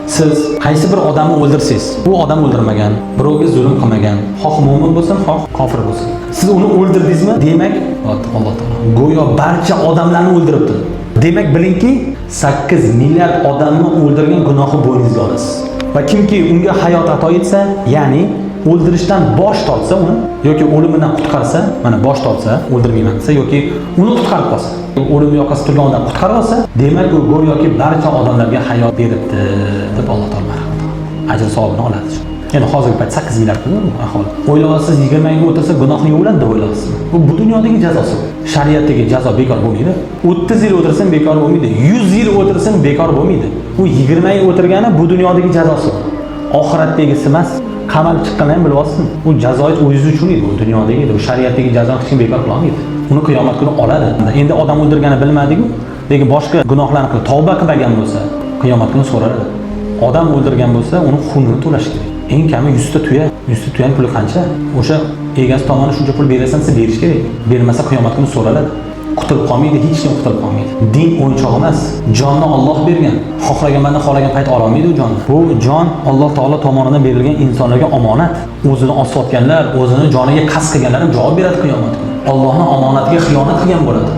Siz qaysi bir odamni o'ldirsangiz, u odam o'ldirmagan, birovga zulm qilmagan, xoh mo'min bo'lsin, xoh kofir bo'lsin. Siz uni o'ldirdingizmi? Demak, Alloh taolo go'yo barcha odamlarni o'ldiribdi. Demak, bilingki, 8 milliard odamni o'ldirgan gunohi bo'yningizga olasiz. Va kimki unga hayot ato etsa, ya'ni o'ldirishdan bosh tortsa uni yoki o'limidan qutqarsa, mana bosh tortsa, o'ldirmayman desa yoki uni qutqarib qolsa, o'lim yoqasida turgan odam qutqarib olsa, demak u go'yoki barcha odamlarga hayot beribdi deb Alloh taolo marhamat qiladi. Ajr savobini oladi. Endi hozirgi payt 8 milliard aholi. O'ylayapsiz, 20 yil o'tirsa gunohni yuviladi deb o'ylayapsiz. Bu dunyodagi jazosi. Shariatdagi jazo bekor bo'lmaydi. 30 yil o'tirsin bekor bo'lmaydi. 100 yil o'tirsin bekor bo'lmaydi. U 20 yil o'tirgani bu dunyodagi jazosi. Oxiratdagisi emas. Qamalib chiqqanini ham bilib olsin. U jazoyi o'zingiz uchun edi, u dunyodagi edi. U shariatdagi jazoni hech kim bekor qila olmaydi. Uni qiyomat kuni oladi. Endi odam o'ldirgani bilmadiku, lekin boshqa gunohlarni qilib tavba qilmagan bo'lsa, qiyomat kuni so'raladi. Odam o'ldirgan bo'lsa, uni xunini to'lash kerak. Eng kami 100 ta tuya, 100 ta tuyani puli qancha? O'sha egasi tomonidan shuncha pul berasan desa berish kerak. Bermasa qiyomat kuni so'raladi. Qutulib qolmaydi, hech kim qutulib qolmaydi. Din o'yinchoq emas. Jonni Alloh bergan. Xohlagan banda xohlagan payt ola olmaydi u jonni. Bu jon Alloh taolo tomonidan berilgan insonlarga omonat. O'zini osayotganlar, o'zini joniga qasd qilganlar ham javob beradi qiyomat kuni. Allohning omonatiga xiyonat qilgan bo'ladi.